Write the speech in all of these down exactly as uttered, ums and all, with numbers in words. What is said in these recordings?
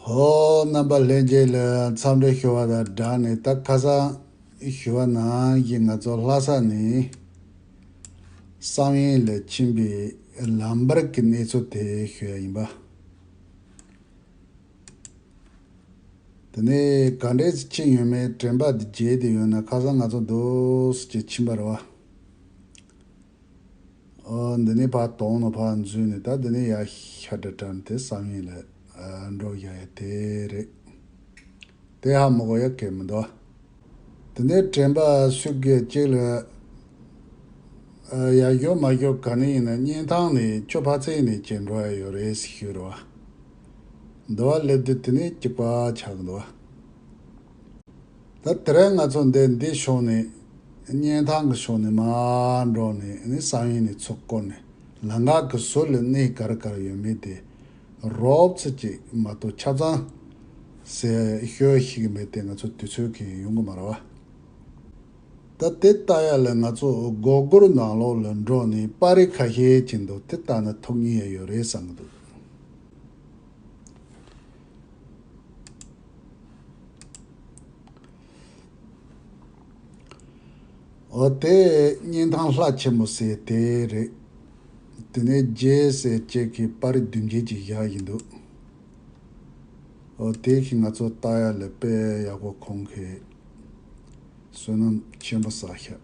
ཨོ། རྣམ་པ་ལྷན་རྒྱས་ལ་འཚམས་འདྲི་ཞུ་བ་དང་སྦྲགས་ནས། ད་ཁ་སང་ཞུ་བ་ནང་བཞིན་ང་ཚོ་ལྷ་ས་ནས་བསམ་ཡས་ལ་ཕྱིན་པའི་ལམ་བར་གྱི་གནས་ཚུལ་དེ་ཞུ་ཡ་ཡིན་པ། དེ་ནས་ག་འདྲས་ཕྱིན་ཡོད་མེད་དྲན་པ་འདི་བརྗེད་དེ་ཡོད་ན། ཁ་སང་ང་ཚོ་འདུག་སེ་ཅིག་ཕྱིན་པ་རེད་བ། ཨོ། འདི་ནས་ཕར་དོང་ནང་ཕར་འཛུལ་ནས། ད་འདི་ནས་ཡར་ཤར་དྲ་དྲ་ནས་དེ་བསམ་ཡས་ལ་ཨ་འགྲོ་ཡ་ཡ་དེ་རེད། དེ་ཧ་མ་གོ་ཡ་གལ་མི་འདུག་དེ་ནས་དྲན་པ་སུས་གལ་གཅིག་ལ་ཨ་ཡར་ཞོག་མར་ཞོག་ག་ནས་ཡིན་ན་གཉན་ཐང་ནས་ཆུ་ཕར་ཚད་ནས་ཅིག་འགྲོ་ཡ་ཡོད་རེད་ཟེར་ཞུས་རེད་བ། འདི་བ་སླེབས་དུས་དེ་ནས་གཅིག་པ་ཆགས་འདུག་བ། ད་དེ་རིང་ང་ཚོ་འདི་འདི་ཕྱོགས་ནས་གཉན་ཐང་གི་ཕྱོགས་ནས་མར་འགྲོ་ནས་ནི་བསམ་ཡས་ནས་ཚུར་བསྐོར་ནས། ལམ་ཁ་གི་ཟུར་ལ་གནས་ག་རེ་ག་རེ་ཡོད་མེད་དེ་རོབ་ཙམ་ཅིག་མ་གཏོགས་ཆ་ཚང་ཟེར་ཤོད་ཤེས་ཀྱི་མེད་དེ། ང་ཚོ་དུས་ཚོད་ཀྱིས་ཡོང་གི་མ་རེད་བ། ད་དེ་ལྟ་ཡ་ལ་ང་ཚོ་སྒོར་སྒོར་ནང་ལོགས་ལ་འགྲོ་ནས་པར་རིས་ཁ་ཤས་ཅིག་འདུག་དེ་ལྟ་ན་ཐུགས་མཉེས་ཡ་ཡོད་རེད་བསམ་གྱི་འདུག་འོ། དེ་གཉན་ཐང་ལྷ་ཆེན་པོ་ཟེར་དེ་རེད། དེ་ནས་རྒྱལ་ཟེར་ཅིག་གིས་པར་རིས་བདུན་བརྒྱད་ཅིག་བཞག་བཞག་འདུག་འོ། དེ་གིས་ང་ཚོ་ལྟ་ཡ་ལ་དཔེ་ཡག་པོ། ཁོང་གིས་བསོད་ནམས་ཆེན་པོ་བསགས་ཤག་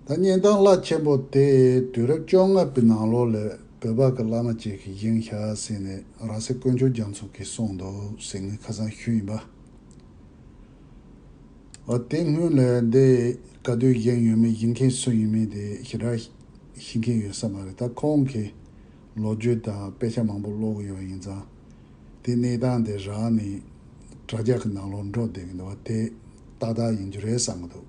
ད་གཉན་ཐང་ལྷ་ཆེན་པོ་དེ་དུས་རབས་བཅོ་ལྔ་པའི་ནང་ལོགས་ལ་བོད་པ་གི་བླ་མ་ཅིག་གིས་བཞེངས་ཤག་ཟེར་ནས་ར་སེ་དཀོན་མཆོག་རྒྱ་མཚོ་གིས་གསུངས་འདུག་ཟེར་ངས་ཁ་སང་ཞུས་ཡིན་པ། འོ། དེ་སྔོན་ལ་འདི་ག་དུས་བཞེངས་ཡོད་མེད། བཞེངས་མཁན་སུ་ཡིན་མིན་དེ་ཞེ་དྲག་ཤེས་མཁན་ཡོད་ས་མ་རེད། ད་ཁོང་གིས་ལོ་རྒྱུས་དང་དཔེ་ཆ་མང་པོ་ཀློག་གི་ཡོད་ཡིན་ཙང་། དེ་གནས་སྟངས་དེ་རག་ནས་དྲ་རྒྱ་གི་ནང་ལོགས་འགྲོ་བསྡད་ཀྱི་འདུག་བ། དེ་ཏག་ཏག་ཡིན་རྒྱུ་རེད་བསམ་གྱི་འདུག་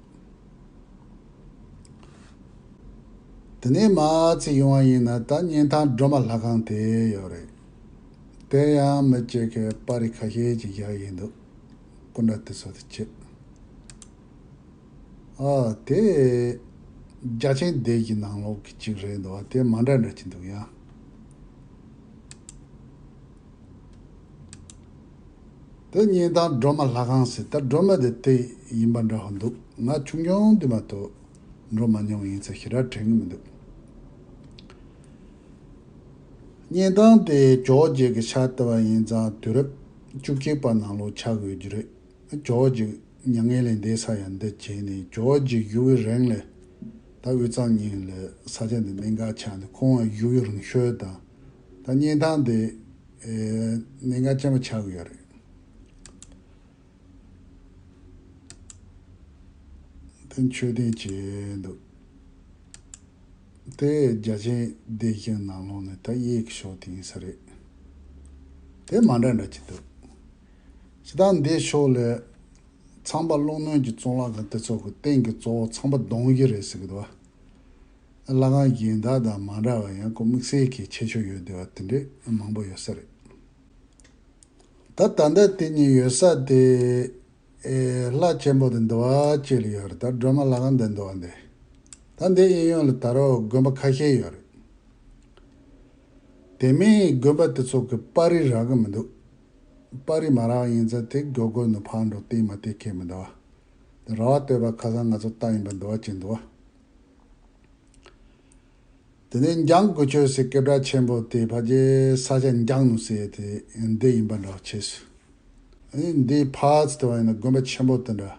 དེ་ནས་མར་ཅིག་ཡོང་བ་ཡིན་ན། ད་གཉན་ཐང་སྒྲོལ་མ་ལྷ་ཁང་དེ་ཡོད་རེད། དེ་ཡང་མི་གཅིག་གིས་པར་རིས་ཁ་ཤས་ཅིག་བཞག་བཞག་འདུག་སྐུ་འདྲ་དེ་ཚོ་དེ་བྱས། ཨ། དེ་རྒྱ་ཆེན་སྡེ་བཞིའི་ནང་ལོགས་ཀྱི་གཅིག་རེད་འདུག་བ། དེ་མ་འདྲ་འདྲ་ཅིག་འདུག་ཡ། དེ་གཉན་ཐང་སྒྲོལ་མ་ལྷ་ཁང་ཟེར། ད་སྒྲོལ་མ་དེ་དེ་ཡིན་པ་འདྲ་བོ་འདུག་ང་ཆུང་ཆུང་དུས་མ་གཏོགས་འགྲོ་མ་མྱོང་ཡིན་ཙང་ཞེ་དྲག་དྲན་གྱི་མི་འདུག་གཉན་ཐང་དེ་ཇོ་བོ་རྗེ་གི་ཕྱག་བཏབ་པ་ཡིན་ཙང་དུས་རབས་བཅུ་གཅིག་པ་ནང་ལོགས་ཆགས་ཡོད་རྒྱུ་རེད། ཇོ་བོ་རྗེ་མྱ་ངན་ལས་འདས་ས་ཡང་འདི་བྱས་ནས། ཇོ་བོ་རྗེ་བཞུགས་པའི་རིང་ལ་ད་དབུས་གཙང་གཉིས་ལ་ས་ཆ་འདི་གནད་འགག་ཆགས་ནས། ཁོང་བཞུགས་པའི་རིང་ཤོས་དང་། ད་གཉན་ཐང་འདི་ཨེ་གནད་འགག་ཆེན་པོ་ཆགས་ཀྱི་ཡོད་རེད། དེ་མཆོད་རྟེན་བྱས་འདུག་དེ་རྒྱ་ཆེན་སྡེ་བཞིའི་ནང་ལོགས་ནས་ད་གཡས་ཀྱི་ཕྱོགས་དེ་ཡིན་ས་རེད། དེ་མ་འདྲ་འདྲ་ཅིག་འདུག་ཇི་ལྟར་འདིའི་ཕྱོགས་ལ་ཚངས་པ་ཀླུ་གནོན་གྱི་གཙུག་ལག་ཁང་དེ་ཚོ་གི་རྟེན་གྱི་གཙོ་བོ་ཚངས་པ་གདོང་བཞི་རེད་ཟེར་གི་འདུག་བ། ལྷ་ཁང་གཞན་དག་དང་མ་འདྲ་བ་ཡང་ཁོ་དམིགས་བསལ་གྱི་ཁྱད་ཆོས་ཡོད་བསྡད་པ་དེ་འདྲས་མང་པོ་ཡོད་ས་རེད། ད་ད་ལྟ་དེ་གཉིས་ཡོད་ས་དེ། ཨེ། ལྷ་ཆེན་པོ་དེ་འདི་བ་ཅིག་ལ་ཡོད་རེད། ད་སྒྲོལ་མ་ལྷ་ཁང་དེ་འདི་བ་འདི། ད་འདི་གཡས་གཡོན་ལ་ད་རུང་དགོན་པ་ཁ་ཤས་ཡོད་རེད། དེ་མིན་དགོན་པ་དེ་ཚོ་གི་པར་རིས་རག་གི་མི་འདུག་པར་རིས་མ་རག་ཡིན་ཙང་དེ་སྒོར་སྒོར་ནས་ཕར་འགྲོ་བལྟས་མ་བལྟས་ཁྱད་མི་འདུག་བ། དེ་ར་བ་སྟོད་པ་ཁ་སང་ང་ཚོ་ལྟ་ཡིན་པ་འདི་བ་ཅིག་འདུག་བ། དེ་ནས་འཇང་དགུ་ཆོས་ཟེར་སྐད་གྲགས་ཆེན་པོ་དེ་ཕལ་ཆེར་ས་ཆ་འཇང་ནུབ་ཟེར་དེ་འདི་ཡིན་པ་འདྲ་བ་བྱས་སོང་། ཨ་ནི་འདིའི་ཕར་ཚུར་དུ་བ་ཡིན་ན་དགོན་པ་ཆེན་པོ་དེ་འདྲ།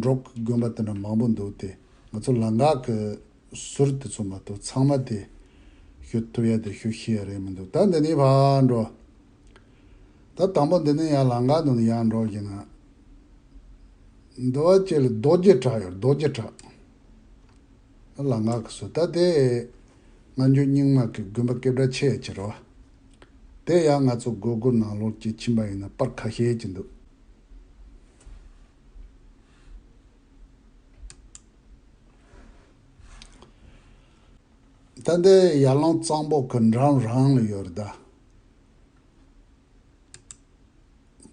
འབྲོག་གི་དགོན་པ་དེ་འདྲ་མང་པོ་འདུག་སྟེ། ང་ཚོ་ལམ་ཁ་གི་ཟུར་དེ་ཚོ་མ་གཏོགས་ཚང་མ་དེ་ཞུ་ཐུབ་ཡ་དེ་ཞུ་ཤེས་ཡ་རེད་མི་འདུག་ད་འདི་ནས་ཕར་འགྲོ། ད་དང་པོ་འདི་ནས་ཡར་ལམ་ཁ་འདི་ནས་ཡར་འགྲོ་བཞིན་ན། འདི་བ་ཅིག་ལ་རྡོ་རྗེ་བྲག་ཡོད། རྡོ་རྗེ་བྲག་ལམ་ཁ་གི་སུ། ད་དེ་སྔ་འགྱུར་རྙིང་མ་གི་དགོན་པ་སྐད་གྲགས་ཆེ་ཡ་ཅིག་རེད་བ། དེ་ཡང་ང་ཚོ་སྒོར་སྒོར་ནང་ལོགས་ཅིག་ཕྱིན་པ་ཡིན་ན་པར་ཁ་ཤས་ཅིག་འདུག་ད་འདི་ཡར་ཀླུང་གཙང་པོ་གི་འགྲམ་རང་ལ་ཡོད་རེད་ད།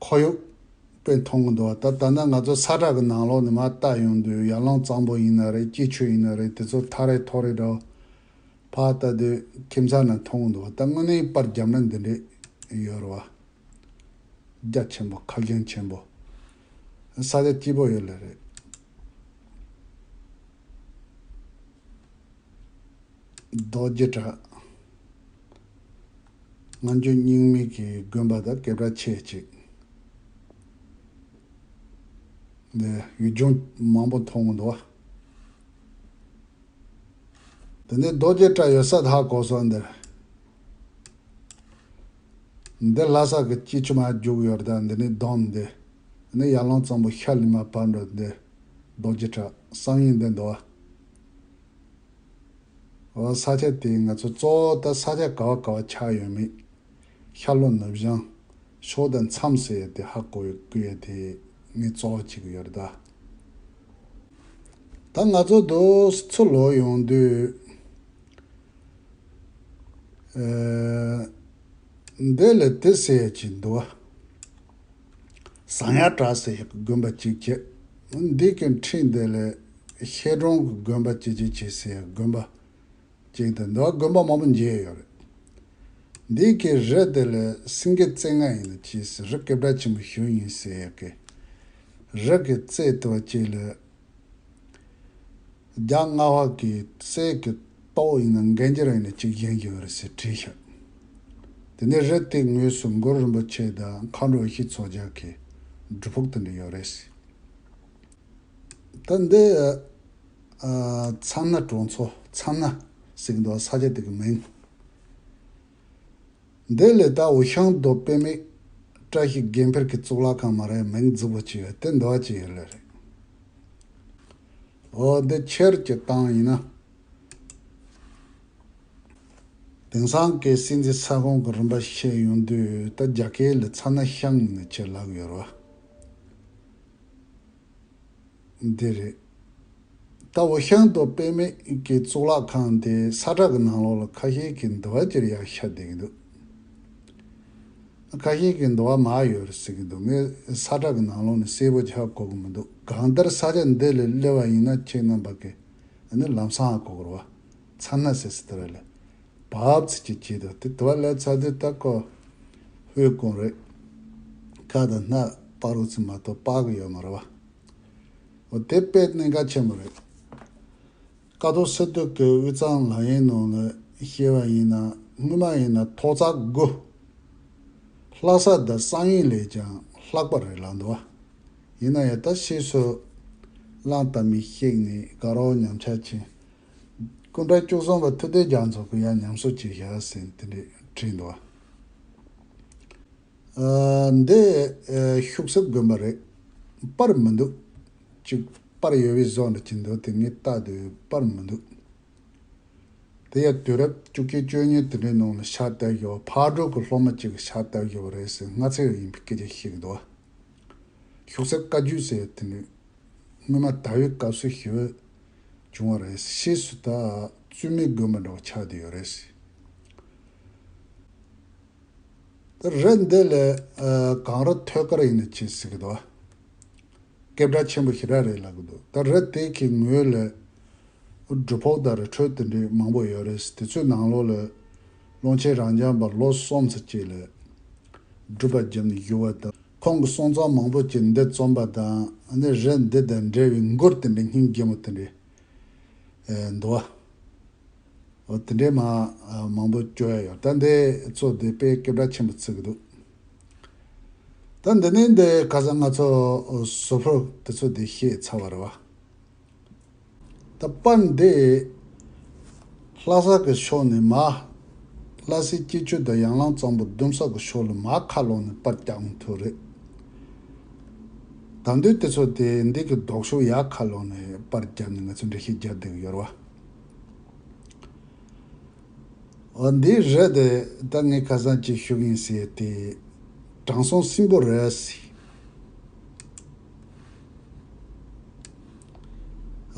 ཁོར་ཡུག་དཔེ་མཐོང་གི་འདུག་ད་ད་ལྟ་ང་ཚོ་ས་བྲག་གི་ནང་ལོགས་ནས་མར་ལྟ་ཡོང་དུས། ཡར་ཀླུང་གཙང་པོ་ཡིན་ན་རེད། སྐྱིད་ཆུ་ཡིན་ན་རེད། དེ་ཚོ་ཐག་རིང་ཐག་རིང་འདྲ་བོ་ཕར་ལྟ་དུས་ཁྱིམ་ཚང་ནང་མཐོང་གི་འདུག་ད་དངོས་གནས་པར་རྒྱབ་ན་འདི་འདྲས་ཡོད་རེད་བ། རྒྱ་ཆེན་པོ། ཁ་རྒྱང་ཆེན་པོ། ས་ཆ་སྐྱིད་པོ་ཡོད་ལེ་རེད། རྡོ་རྗེ་བྲག་ང་ཚོའི་རྙིང་མའི་གི་དགོན་པ་དང་སྐད་གྲགས་ཆེ་ཅིག་འདི་ཡུལ་ལྗོངས་མང་པོ་མཐོང་གི་འདུག་དེ་ནས་རྡོ་རྗེ་བྲག་ཡོད་ས་དེ་ཧ་གོ་སོང་། འདིར། འདི་ལྷ་ས་གི་སྐྱིད་ཆུ་མར་རྒྱུག་ཡོད་རེད། ད་འདི་ནས་བསྡོམས་ཏེ། འདི་ནས་ཡར་ཀླུང་གཙང་པོ་ཤར་ལི་མ་བར་འགྲོ་འདི། རྡོ་རྗེ་བྲག་གསང་ཡིན་འདི་འདུག་འོ་ས་ཆ་དེ་ང་ཚོ་གཙོ་བོ་ད་ས་ཆ་ག་བ་ག་བ་ཆགས་ཡོད་མེད། ཤར་ལྷོ་ནུབ་བྱང་། ཕྱོགས་དང་མཚམས་ཟེར་ཡ་དེ་ཧ་གོ་ཡོད་དགོས་ཡ་དེ་ངས་གཙོ་བོ་བྱེད་ཀྱི་ཡོད་རེད་ད། ད་ང་ཚོ་འདུག་ཚུར་ལོག་ཡོང་དུས། ཨེ། འདི་ལ་དེ་ཟེར་གྱི་འདུག་ཟང་ཡ་བྲག་ཟེར་ཡག་དགོན་པ་གཅིག་བྱས། འདི་གི་འཁྲིས་འདི་ལ་ཤེལ་སྒྲོམ་གྱི་དགོན་པ་གཅིག་གཅིག་བྱས་ཟེར་ཡག་དགོན་པ་གཅིག་དང་འདུག་དགོན་པ་མང་པོ་མཇལ་ཡོད་རེད། འདི་གི་རི་འདི་ལ་སེང་གེ་རྩེ་ལྔ་ཡིན་ན་ཅི་ཟེར། རི་སྐད་གྲགས་ཆེན་པོ་ཞིག་ཡིན་ཟེར་ཡག་གི། རི་གི་རྩེ་ལྟ་བུ་གཅིག་ལ། རྒྱ་སྔ་བ་གི་སྲས་ཀྱི་ཏོག་ཡིན་ན་འགན་འཁྱེར་ཡིན་ན་གཅིག་བཞེངས་ཀྱི་ཡོད་རེད་ཟེར་བྲིས་ཤག་དེ་ནས་རི་དེའི་ངོས་སུ་གུ་རུ་རིན་པོ་ཆེ་དང་མཁའ་འགྲོ་ཡེ་ཤེས་མཚོ་རྒྱལ་གྱི་སྒྲུབ་ཕུག་དེ་འདྲ་ཡོད་རེད་ཟེར། ད་འདི་ཨ། མཚམས་སྣ་གྲོང་ཚོ། མཚམས་སྣ་ཟེར་གྱི་འདུག་ས་ཆ་དེ་གི་མིང་། འདི་ལས་ད་འུ་ཤང་རྡོ་དཔེ་མེད་བཀྲ་ཤིས་དགེ་འཕེལ་གྱི་གཙུག་ལག་ཁང་མ་རེད། མིང་རྫིག་པོ་ཅིག་ཡོད་དེ་འདྲ་བ་ཅིག་ཡོད་ལེ་རེད། འོ་འདི་ཁྱེར་གྱི་བཏང་ཡིན་ན། དེང་སང་གི་སྲིད་འཛིན་ས་ཁོངས་ཀྱི་རིམ་པ་བཤད་ཡོང་དུས་ད་རྒྱ་སྐད་ལ་མཚམས་སྣ་ཤང་ནས་ཁྱེར་ལབ་ཡོད་རེད་བ། འདི་རེད། ད་འུ་ཤང་རྡོ་དཔེ་མེད་ཀྱི་གཙུག་ལག་ཁང་དེ་ས་ཁྲ་གི་ནང་ལོགས་ལ་ཁ་ཤས་ཀྱིས་འདི་བ་ཅིར་ཡག་ཤ་བསྡད་ཀྱི་འདུག་ཁ་ཤས་ཀྱིས་འདི་བ་མར་ཡོད་རེད་ཟེར་གྱི་འདུག་ངས་ས་ཁྲ་གི་ནང་ལོགས་ནས་གསལ་པོ་ཆགས་གོ་གི་མི་འདུག་གང་ལྟར་ས་ཆ་འདི་ལ་སླེབས་པ་ཡིན་ན་ཁྱེད་རྣམ་པ་གིས་ཨ་ནི་ལམ་སང་ཧ་གོ་གི་རེད་བ། མཚམས་སྣ་ཟེར་སྲིད་དེ་རེད་ལ། བབས་ཚིག་གི་བྱེད་དོ་དེ་དུ་བ་ལ་ཚ་དུས་ད་ཁོ་ཧོས་གོང་རེད། ཁ་དང་སྣ་སྤར་རོགས་ཚིག་མ་གཏོགས་སྤར་གི་ཡོད་མ་རེད་བ། འོ་དེ་དཔེ་གནད་འགག་ཆེན་པོ་རེད། ཀཿཐོག་སི་ཏུ་གི་དབུས་གཙང་ལམ་ཡིག་ནང་ལ་བཤད་པ་ཡིན་ན་སྔོན་མ་ཡིན་ན་ཐོག་བརྩེགས་དགུ། ལྷ་ས་དང་གསང་ཡིན་ལས་ཀྱང་ལྷག་པ་རེད་ལབ་འདུག་བ། ཡིན་ན་ཡང་ད་ཕྱིས་སུ་གླང་དར་མས་བཤིག་ནས་དགའ་རབ་ཉམས་ཆག་ཕྱིན། སྐུ་ཕྲེང་བཅུ་གསུམ་པ་ཐུབ་བསྟན་རྒྱ་མཚོ་གིས་ཡང་ཉམས་གསོ་བྱས་བཞག་ཟེར་དེ་འདྲས་བྲིས་འདུག་བ། ཨ། འདི་ཨ། ཤུག་གསེབ་དགོན་པ་རེད། པར་མི་འདུག་ཅིག་པར་ཡོད་པའི་བཟོ་འདྲ་ཅིག་འདུག་དེ་ངས་བལྟ་དུས་པར་མི་འདུག་དེ་ཡང་དུས་རབས་བཅུ་གཅིག་བཅུ་གཉིས་དེ་འདྲའི་ནང་ལ་ཕྱག་བཏབ་ཡོད། ཕག་གྲུ་གི་སློབ་མ་གཅིག་གིས་ཕྱག་བཏབ་ཡོད་པ་རེད་ཟེར་སྔ་ཚེ་ཡིན་པའི་སྐད་ཆ་བཤད་ཀྱི་འདུག་ཤུག་གསེབ་བཀའ་བརྒྱུད་ཟེར་དེ་ནི་སྔོན་མ་དར་བའི་སྐབས་སུ་ཞེ་པོ་བྱུང་བ་རེད། ཕྱིས་སུ་ད་བཙུན་མའི་དགོན་པ་འདྲ་བ་ཆགས་བསྡད་ཡོད་རེད། ད་རི་འདི་ལ་ཨ། གངས་རི་ཐོད་དཀར་ཡིན་ན་ཅི་ཟེར་གི་འདུག་སྐད་གྲགས་ཆེན་པོ་ཞེ་དྲག་རེད་ལབ་གི་འདུག་ད་རི་དེ་གི་ངོས་ལ་སྒྲུབ་ཕུག་དང་རི་ཁྲོད་དེ་འདྲའི་མང་པོ་ཡོད་རེད། དེ་ཚོའི་ནང་ལོགས་ལ་ཀློང་ཆེན་རབ་འབྱམས་པ་ལོ་གསུམ་ཙམ་ཅིག་ལ་སྒྲུབ་པ་བརྒྱབ་ནས་བཞུགས་པ་དང་། ཁོང་གི་གསུང་རྩོམ་མང་པོ་ཅིག་འདི་རྩོམ་པ་དང་། ཨ་ནི་རི་འདི་དང་འབྲེལ་བའི་མགུར་དེ་འདྲའི་སྙིང་རྗེ་མོ་དེ་འདྲའི་ཨེ་འདུག་བ། འོ་དེ་འདྲའི་མ་མང་པོ་བཅོ་ཡ་ཡོད། ད་འདི་ཚོ་དེ་དཔེ་སྐད་གྲགས་ཆེན་པོ་བརྩི་གི་འདུག་ད་འདི་ནས་འདི་ཁ་སང་ང་ཚོ་ཟུར་ཕོགས་དེ་ཚོ་དེ་བཤད་ཚར་བ་རེད་བ། ད་པར་འདི་ལྷ་ས་གི་ཕྱོགས་ནས་མར་ལྷ་སའི་སྐྱིད་ཆུ་དང་ཡང་ལང་གཙང་པོ་ལྡུམ་ས་གི་ཕྱོགས་ལ་མར་ཁ་ལོག་ནས་པར་རྒྱག་མི་ཐུབ་རེད། ད་འདི་དེ་ཚོ་དེ་འདི་གི་ལྡོག་ཕྱོགས་ཡར་ཁ་ལོག་ནས་པར་བརྒྱབ་ནས་ང་ཚོ་འགྲེལ་བཤད་རྒྱག་བསྡད་གི་ཡོད་རེད་བ། འོ་འདི་རི་དེ་ད་ངས་ཁ་སང་ཅིག་ཞུ་གི་ཡིན་ཟེར་དེ་དྲང་སྲོང་སྲིན་པོ་རི་ཟེར།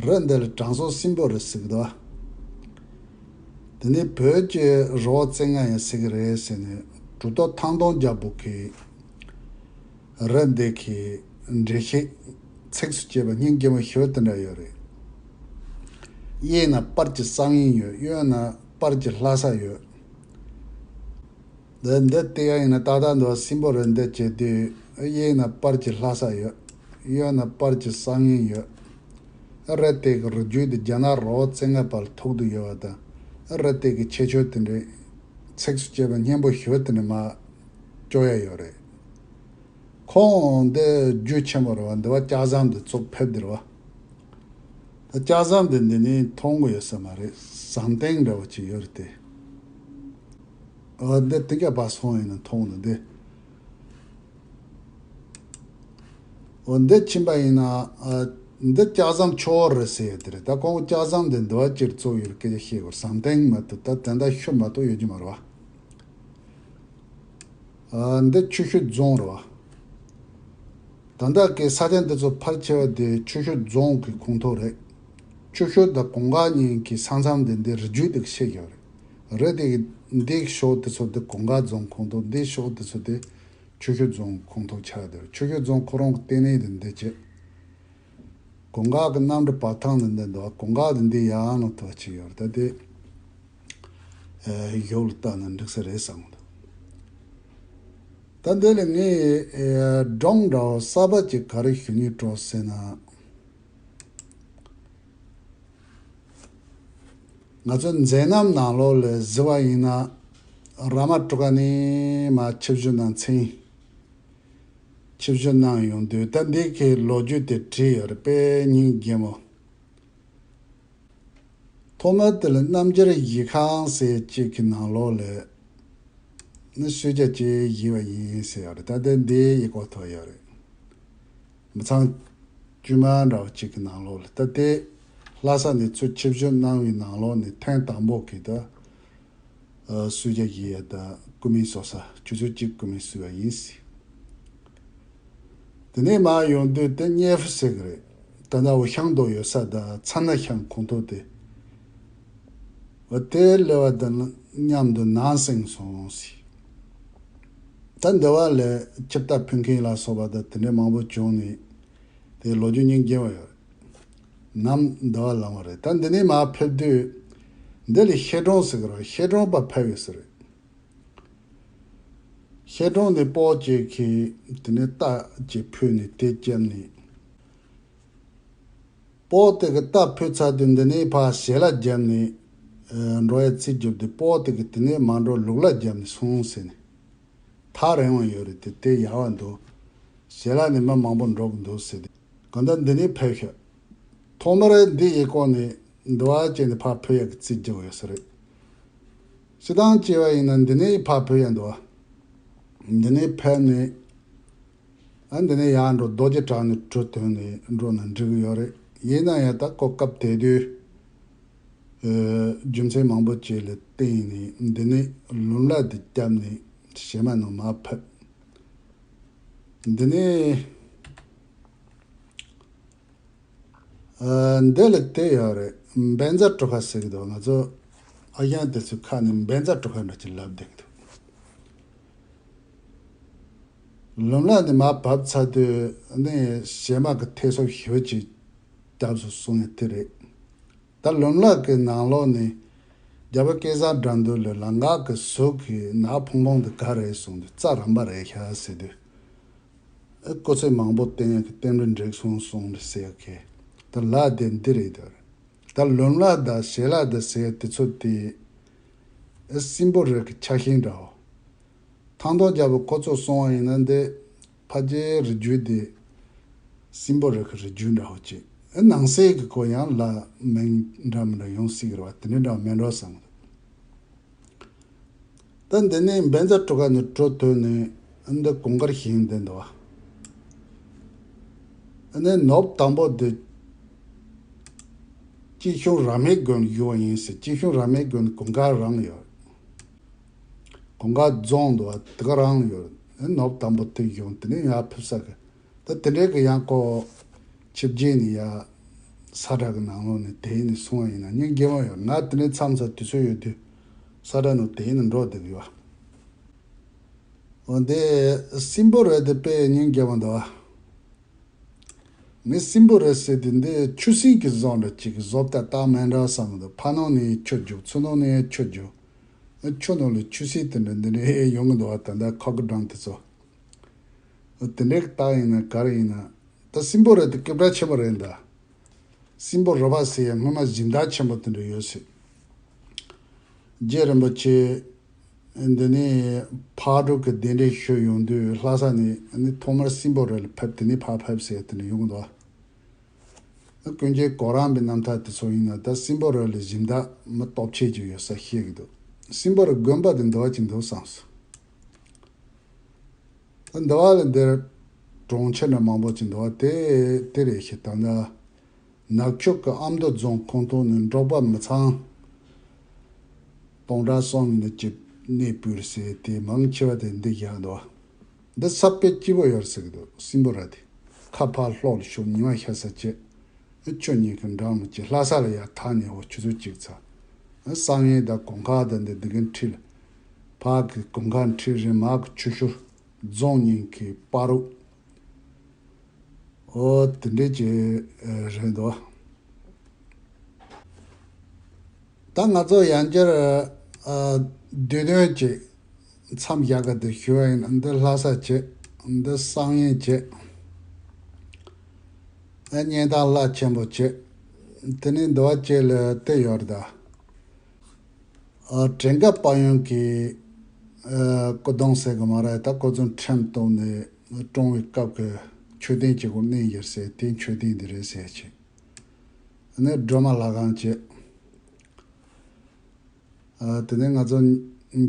རི་འདི་ལ་དྲང་སྲོང་སྲིན་པོ་རི་ཟེར་གི་འདུག་དེ་ནས་བོད་ཀྱི་རི་བོ་རྩེ་ལྔ་ཡང་ཟེར་གི་རེད་ཟེར་ནས་གྲུབ་ཐོབ་ཐང་སྟོང་རྒྱལ་པོ་གིས་རི་འདི་གི་འགྲེལ་བཤད་ཚིགས་སུ་བཅད་པ་སྙིང་རྗེ་མོ་ཞེ་པོ་དེ་འདྲ་ཡོད་རེད། གཡས་ན་པར་གྱི་གསང་ཡིན་ཡོད། གཡོན་ན་པར་གྱི་ལྷ་ས་ཡོད། འདི་འདི་བལྟས་ཡ་ཡིན་ན་ཏག་ཏག་འདུག་སྲིན་པོ་རི་འདི་བྱས་དུས་གཡས་ན་པར་གྱི་ལྷ་ས་ཡོད། གཡོན་ན་པར་གྱི་ས་ངན་ཡོད། རི་དེ་གི་རི་རྒྱུད་དེ་རྒྱ་ནག་རི་བོ་རྩེ་ལྔ་པ་ལ་ཐུག་ཏུ་ཡོད་པ་དང་། རི་དེ་གི་ཁྱད་ཆོས་དེ་འདྲའི་ཚིགས་སུ་བཅད་པ་སྙན་པོ་ཞུ་དེ་འདྲ་མ་བཅོ་ཡ་ཡོད་རེད། ཁོང་འདི་རྒྱུ་ཆེན་པོ་རེད་བ། འདི་བ་ལྕགས་ཟམ་འདི་ཚུགས་ཕེབས་འདིར་བ། ད་ལྕགས་ཟམ་འདི་འདི་ནས་མཐོང་གི་ཡོད་ས་མ་རེད། ཟམ་སྟེང་འདྲ་བ་ཅིག་ཡོད་རེད་དེ། ཨ་འདི་དེ་ག་པ་སོང་ཡིན་ན་མཐོང་ནི་འདི། འོ་འདི་ཕྱིན་པ་ཡིན་ན་ཨ་འདི་ལྕགས་ཟམ་ཆུ་བོ་རི་ཟེར་ཡོད་དེ་རེད། ད་ཁོང་ལྕགས་ཟམ་འདི་འདི་བ་ཅིར་བཙུགས་ཡོད་སྐད་ཆ་བཤད་དགོས། ཟམ་སྟེང་མ་གཏོགས་ད་དེ་འདྲ་ཤུ་མ་གཏོགས་ཡོད་ཀྱི་མ་རེད་བ། ཨ་འདི་ཆུ་ཤུར་རྫོང་རེད་བ། ད་ལྟ་གི་ས་ཆ་འདི་ཚོ་ཕལ་ཆེ་བ་དེ་ཆུ་ཤུར་རྫོང་གི་ཁོངས་གཏོགས་རེད། ཆུ་ཤུར་དང་གོང་འགག་གཉིས་ཀྱི་ས་མཚམས་དེ་འདི་རི་རྒྱུད་དེ་ཤེས་ཡོད་རེད། རི་དེ་གི་འདི་གི་ཕྱོགས་དེ་ཚོ་དེ་གོང་འགག་རྫོང་ཁོངས་གཏོགས། འདི་ཕྱོགས་དེ་ཚོ་དེ་ཆུ་ཤུར་རྫོང་ཁོངས་གཏོགས་ཆགས་བསྡད་རེད། ཆུ་ཤུར་རྫོང་ཁོ་རང་གི་ལྟེ་གནས་དེ་འདི་བྱས། གོང་འགག་གི་གནམ་གྲུ་བབས་ཐང་དེ་འདི་འདུག་གོང་འགག་དེ་འདི་ཡང་ནང་དུ་ཅིག་ཡོད་རེད། ད་དེ་ཨེ་གཞུག་ལ་བལྟས་ན་འགྲིག་ས་རེད་བསམ་གི་འདུག་ད་འདི་ལ་ངས་ཨེ་སྒྲུང་འདྲ་བོ་གསར་པ་ཅིག་ག་རེ་ཞུ་སྙིང་བྲོ་ཟེར་ན། ང་ཚོ་མཛད་རྣམ་ནང་ལོགས་ལ་གཟིགས་པ་ཡིན་ན། ར་མ་གྲུ་ཁ་ནས་མར་ཆིབས་བསྒྱུར་གནང་མཚན། ཆིབས་བསྒྱུར་གནང་ཡོང་དུས་ད་འདི་གི་ལོ་རྒྱུས་དེ་བྲིས་ཡོད་རེད། དཔེ་སྙིང་རྗེ་མོ། ཐོག་མར་དེ་ལ་རྣམ་འགྱུར་གཞི་ཁང་ཟེར་གཅིག་གི་ནང་ལོགས་ལ་ནི་གསོལ་ཇ་ཅིག་བཞེས་པ་ཡིན་ཟེར་ཡོད་རེད། ད་ལྟ་འདི་ཡི་གོ་ཐོག་ཡོད་རེད། མི་ཚང་དཀྱུས་མ་འདྲ་བ་ཅིག་གི་ནང་ལོགས་ལ། ད་དེ་ལྷ་ས་ནས་ཚུར་ཆིབས་བསྒྱུར་གནང་བའི་ནང་ལོགས་ནས་ཐེངས་དང་པོ་གི་ད་ཨ་གསོལ་ཇ་བཞེས་ཡ་ད་སྐུ་མིང་གསོལ་ས། ཆུ་ཚོད་གཅིག་སྐུ་མིང་གསོལ་བ་ཡིན་ཟེར། དེ་ནས་མར་ཡོང་དུས་དེ་གཉལ་ཕུ་ཟེར་གི་རེད། ད་ལྟ་འུ་ཤང་རྡོ་ཡོད་ས་དང་ཚ་ན་ཤང་ཁོངས་གཏོགས་དེ། འོ་དེ་སླེབས་པ་དང་མཉམ་དུ་ནང་སེང་སོང་ཟེར། ད་འདི་བ་ལ་ཆིབས་རྟ་ཕུད་མཁན་ལ་སོགས་པ་དང་དེ་འདྲ་མང་པོ་བྱུང་ནས་དེ་ལོ་རྒྱུས་སྙིང་རྗེ་བ་ཡོད་རེད། ནམ་འདི་བ་ལངས་པ་རེད། ད་འདི་ནས་མར་ཕེབས་དུས་འདི་ལ་ཤེལ་སྒྲོན་ཟེར་གི་རེད། ཤེལ་སྒྲོན་པ་ཕེབས་ཡོད་ས་རེད། ཤེལ་སྒྲོན་ནས་སྤོག་ཅིག་གིས་དེ་ནས་རྟ་ཅིག་ཕུད་ནས་དེ་བཅབ་ནས། སྤོག་དེ་གི་རྟ་ཕུད་ཚར་དུས་འདི་ནས་ཕར་ཞལ་ལག་བརྒྱབ་ནས་ཨ་འགྲོ་ཡ་རྩིས་བརྒྱབ་དུས། སྤོག་དེ་གི་དེ་ནས་མར་འགྲོ་ལུག་ལ་བརྒྱབ་ནས་སོང་ཟེར་ནས། ཐག་རིང་བ་ཡོད་རེད་དེ། དེ་ཡག་པ་འདུག་ཞལ་ལག་ནས་མི་མང་པོ་འགྲོ་གི་འདུག་ཟེར་ཏེ། གང་ལྟར་འདི་ནས་ཕེབས་ཤག་ཐོག་མར་འདི་ཡི་སྐོར་ནས་འདི་བ་བྱས་ནས་ཕར་ཕུད་ཡག་གི་རྩིས་རྒྱག་ཡོད་ས་རེད། སྤྱིར་བཏང་བྱས་པ་ཡིན་ན་འདི་ནས་ཕར་ཕུད་ཡག་འདུག་བ། འདི་ནས་ཕེབས་ནས་ཨ་འདི་ནས་ཡར་འགྲོ། རྡོ་རྗེ་བྲག་ནས་གྲུ་བཏོན་ནས་འགྲོ་ན་འགྲིག་གི་ཡོད་རེད། ཡིན་ན་ཡང་ད་གོ་སྐབས་དེ་དུས་ཨ་རྒྱུ་མཚན་མང་པོ་ཅིག་ལ་བརྟེན་ནས་འདི་ནས་ལུང་ལ་འདི་བརྒྱབ་ནས་བྱེ་མ་ནང་མར་ཕེབས། འདི་ནས་ཨ་འདི་ལ་དེ་ཡོད་རེད། བཛྲ་གྲུ་ཁ་ཟེར་གི་འདུག་ང་ཚོ་ཨ་ཞང་དེ་ཚོའི་ཁ་ནས་བཛྲ་གྲུ་ཁ་འདྲ་ཅིག་ལབ་བསྡད་གི་འདུག་ལུང་ལ་ནས་མར་བབས་ཚར་དུས་ནི་བྱེ་མ་གི་ཐེ་ཚོམ་ཞེ་པོ་ཅིག་བརྒྱབ་སོང་ནས་དེ་རེད། ད་ལུང་ལ་གི་ནང་ལོགས་ནས་རྒྱལ་པོ་སྐལ་བཟང་དགྲ་འདུལ་ལ་ལང་ཀ་གི་ཟོག་གི་ནག་ཕུང་ཕུང་དེ་ག་རེད་གསུངས་དུས་རྩྭ་རམ་པ་རེད་ཤག་ཟེར་དུས། ཨེ་སྐུ་ཚེ་མང་པོ་བསྟེན་ཡག་གི་རྟེན་འབྲེལ་འགྲིག་སོང་གསུངས་ནས་ཟེར་ཡག་གི། ད་ལ་དེ་འདི་རེད་དོ། ད་ལུང་ལ་དང་བྱེ་ལ་དང་ཟེར་དེ་ཚོ་དེ་ཨེ་སྲིན་པོ་རི་གི་ཆགས་ཞེན་འདྲ་བོ། ཐང་སྟོང་རྒྱལ་པོ་ཁོ་ཚོ་སོང་བ་ཡིན་ན་འདི་ཕལ་ཆེར་རི་རྒྱུད་དེ་སྲིན་པོ་རི་གི་རི་རྒྱུད་འདྲ་བོ་ཅིག་ཨེ་ནང་གསེས་ཀྱི་ཁོ་ཡང་ལ་མིང་འདྲ་མི་འདྲ་ཡོང་སྲིད་ཀྱི་རེད་བ། དེ་འདྲ་འདྲ་བ་མེད་འགྲོ་བསམ་གི་འདུག་ད་འདི་ནས་བཛྲ་གྲུ་ཁ་ནས་གྲུ་བཏོན་ནས་འདི་གུར་དཀར་ཞིང་འདི་འདུག་བ། ཨ་ནི་ནོབ་དང་པོ་འདི་སྐྱིད་གཤོངས་ར་མའི་དགོན་བཞུགས་པ་ཡིན་ཟེར། སྐྱིད་གཤོངས་ར་མའི་དགོན་གུར་དཀར་རང་ཡོད། གུར་དཀར་རྫོང་འདུག་བ། དེ་ག་རང་ཡོད། ཨ་ནི་ནོབ་དང་པོ་དེ་བཞུགས། དེ་ནས་ཡར་ཕེབས་ས་གི། ད་དེ་འདྲའི་གི་ཡང་ཁོ་ཆིབས་རྗེས་ནས་ཡ་ས་བཀྲ་གི་ནང་ལོགས་ནས་དེད་ནས་སོང་བ་ཡིན་ན་སྙིང་རྗེ་མོ་ཡོད། ང་དེ་ནས་མཚམས་མཚམས་དུས་ཚོད་ཡོད་དུས་ས་བཀྲ་ནང་དེད་ནས་འགྲོ་བསྡད་ཀྱི་ཡོད། འོ་དེ་སྲིན་པོ་རི་དེ་དཔེ་སྙིང་རྗེ་མོ་འདུག་བ། ངས་སྲིན་པོ་རི་ཟེར་དུས་འདི་ཆུ་སྲིན་གྱི་བཟོ་འདྲ་ཅིག་གི་བཟོ་ལྟ་སྟག་མེད་འདྲ་བསམ་གི་འདུག་ཕ་ནང་ནས་ཆུ་རྒྱུག་ཚུར་ནང་ནས་ཆུ་རྒྱུག་ཆུ་ནང་ལ་ཆུ་སྲིན་དེ་འདྲ་འདི་འདྲ་ཡོང་གི་འདུག་བ། ད་ལྟ་ཁོག་གི་སྦྲང་དེ་ཚོ། དེ་འདྲའི་རྟགས་ཡིན་ན་ག་རེ་ཡིན་ན། ད་སྲིན་པོ་ར་དེ་སྐད་གྲགས་ཆེན་པོ་རེད་ད། སྲིན་པོ་ར་བ་ཟེར་ཡ་སྔོན་མ་སྦྱིན་བདག་ཆེན་པོ་དེ་འདྲ་ཡོད་སྲིད། རྗེ་རིན་པོ་ཆེ་འདི་ནས་ཕག་གྲུ་གི་གདན་འདྲེན་ཞུ་ཡོང་དུས་ལྷ་ས་ནས་ནི་ཐོག་མར་སྲིན་པོ་ར་ལ་ཕེབས། དེ་ནས་ཕར་ཕེབས་ཟེར་དེ་འདྲ་ཡོང་གི་འདུག་བ། ཀུན་མཁྱེན་གོ་རམས་པའི་རྣམ་ཐར་དེ་ཚོ་ཡིན་ན་ད་སྲིན་པོ་ར་ལ་སྦྱིན་བདག་མི་སྟོབས་ཆེ་ཅིག་ཡོད་ས་བཤད་ཀྱི་འདུག། སྲིན་པོ་ར་དགོན་པ་དེ་འདི་བ་ཅིག་འདུག་བསམས་སོང་། ད་འདི་བ་ལ་འདིར་གྲོང་ཁྱེར་འདྲ་མང་པོ་ཅིག་འདུག་བ། དེ་དེ་རེད་ཤི། ད་ནི་ནག་ཆུ་གི་ཨ་མདོ་རྫོང་ཁོངས་གཏོགས་ནི་འབྲོག་པ་མི་ཚང་སྟོང་ཕྲག་གསུམ་ནི་ཅིག་གནས་སྤོས་ཟེར་དེ་མང་ཆེ་བ་དེ་འདི་བཞག་འདུག་བ། འདི་ས་དཔེ་སྐྱིད་པོ་ཡོད་ཟེར་གི་འདུག། སྲིན་པོ་ར་དེ་ཁ་ཕར་ལྷོག་ལ་ཤོག། ཉི་མ་ཤར་ས་བྱེད། ཆུ་གཉིས་ཀྱི་འགྲམ་ལ་ཅིག་ལྷ་ས་ལ་ཡར་ཐག་ཉེ་བོ་ཆུ་ཚོད་གཅིག་ཚར། བསམ་ཡས་དང་གོང་ཁ་དང་འདི་འདི་གི་འཁྲིས་ལ། ཕ་གི་གོང་ཁ་འཁྲིས་རེད། མ་གི་ཆུ་ཤུར་རྫོང་གཉིས་ཀྱི་བར་དུ། ཨོ་དེ་འདྲས་ཀྱི་རེད་འདུག། ད་ང་ཚོ་ཡང་བསྐྱར་ཨ་བསྡུས་དོན་གྱི་མཚམས་བཞག་ག་དེ་ཞུ་བ་ཡིན། འདི་ལྷ་ས་བྱེད། འདི་བསམ་ཡས་བྱེད། ཨ་གཉན་ཐང་རླབས་ཆེན་པོ་བྱེད། དེ་ནས་འདི་བ་བཅས་ལ་དེ་ཡོད་རེད་ད། ཨ་བྲན་ཀ་དཔལ་ཡོན་གྱི་ཨ་སྐུ་གདུང་ཟེར་གི་མ་རེད། ད་ཁོ་ཚོ་ཁྲིམས་བཏོན་ནས་བཀྲོངས་པའི་སྐབས་ཀྱི་མཆོད་རྟེན་གཅིག་པོ་གནས་བཞིར་ཟེར། དེ་མཆོད་རྟེན་འདི་རེད་ཟེར་ཅིག། ཨ་ནི་སྒྲོལ་མ་ལྷ་ཁང་བྱེད། ཨ་དེ་ནས་ང་ཚོ་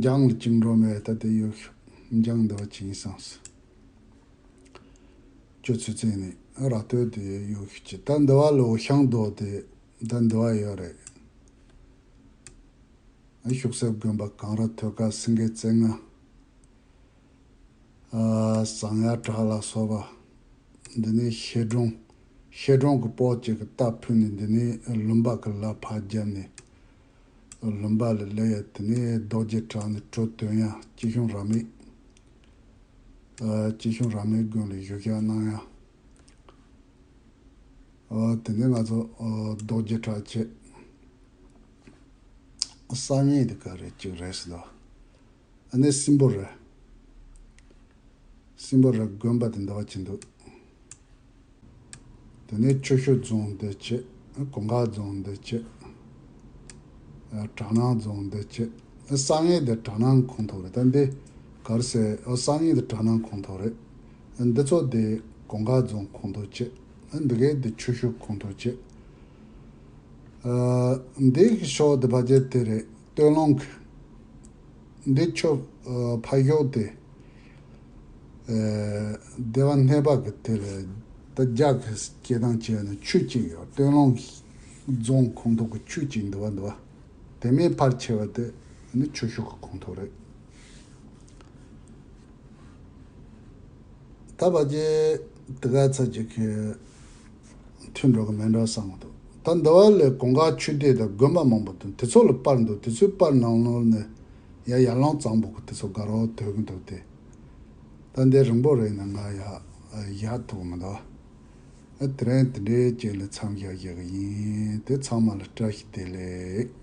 འཇང་ལ་བཅིངས་འགྲོལ་མེད། ད་དེ་ཡོད་ཤོག། འཇང་འདི་བ་ཅིག་ཡིན་བསམས་སོང་། ཁྱོད་ཚོ་བཙན་ནས་ར་སྟོད་དེ་ཡོད་ཤོག་ཅིག། ད་འདི་བ་ལོ་ཤང་རྡོ་དེ་ད་འདི་བ་ཡོད་རེད། ཤུག་གསེབ་དགོན་པ། གངས་ར་ཐོད་དཀར། སེང་གེ་རྩེ་ལྔ། ཨ་ཟངས་ཡར་བྲག་ལ་སོགས་པ། འདི་ནས་ཤེལ་སྒྲོམ། ཤེལ་སྒྲོམ་གྱི་པོ་གཅིག་གི་རྟ་ཕུལ་ནས། འདི་ནས་ལུང་པ་གི་ལ་ཕར་བརྒྱབ་ནས་ལུང་པ་ལ་སླེབས་ཡ། དེ་ནས་རྡོ་རྗེ་བྲག་ནས་གྲོ་འདོན་ཡ། སྐྱིད་གཤོངས་རབ་མེད། ཨ་སྐྱིད་གཤོངས་རབ་མེད་དགོན་ལ་བཞུགས་ཞག་གནང་ཡ། ཨ་དེ་ནས་ང་ཚོ་ཨ་རྡོ་རྗེ་བྲག་བྱེད། བསམ་ཡས་དེ་ག་རེ་གཅིག་རེད་ཟེར་ལ། ཨ་ནི་སྲིན་པོ་ར། སྲིན་པོ་ར་དགོན་པ་དེ་འདི་བ་ཅིག་འདུག། དེ་ནས་ཆུ་ཤུར་རྫོང་འདི་བྱེད། གོང་ཁ་རྫོང་འདི་བྱེད། ཨ་གྲ་ནང་རྫོང་འདི་བྱེད། ཨ་བསམ་ཡས་འདི་གྲ་ནང་ཁོངས་གཏོགས་རེད། ད་འདི་ག་རེ་ཟེར། ཨ་བསམ་ཡས་འདི་གྲ་ནང་ཁོངས་གཏོགས་རེད། ཨ་འདི་ཚོ་འདི་གོང་ཁ་རྫོང་ཁོངས་གཏོགས་བྱེད། ཨ་འདི་གའི་འདི་ཆུ་ཤུར་ཁོངས་གཏོགས་བྱེད། ཨ་འདི་གི་ཕྱོགས་འདི་ཕ་ཆེ་དེ་རེད། སྟོད་ལུང་གི་འདི་ཆུ་ཨ་ཕ་ཤོག་དེ། ཨ་སྡེ་བ་སྣེ་པ་གི་དེ་ལ་ད་རྒྱ་གི་སྐད་གདངས་བྱས་ན་ཆུ་གཅིག་ཡོད། སྟོད་ལུང་རྫོང་ཁོངས་གཏོགས་ཀྱི་ཆུ་གཅིག་འདི་བ་འདི་བ། དེ་མིན་ཕར་ཆེ་བ་དེ་ནི་ཆུ་ཤུར་གི་ཁོངས་གཏོགས་རེད། ད་བ་ཅེ་དེ་ག་ཚ་ཅིག་གི་མཐུན་འགྲོ་གི་མེད་འགྲོ་བསམ་གི་འདུག། ད་འདི་བ་ལས་གོང་ཁ་ཆུ་དེ་དང་དགོན་པ་མང་པོ་འདུག། དེ་ཚོ་ལ་པར་འདུག། དེ་ཚོའི་པར་ནང་ལོགས་ནས་ཡ་ཡར་ལངས་གཙང་པོ་གི་དེ་ཚོ་དགའ་རོགས་སྡོད་གི་འདུག་སྟེ། ད་འདི་རིང་པོ་རེད་ན་ང་ཡ་ཡར་ཐུག་མི་འདུག། ཨ་དེ་རིང་དེ་འདྲའི་ཅིག་ལ་མཚམས་བཞག་བཞག་གི་ཡིན། དེ་ཚང་མ་ལ་བཀྲ་ཤིས་བདེ་ལེགས།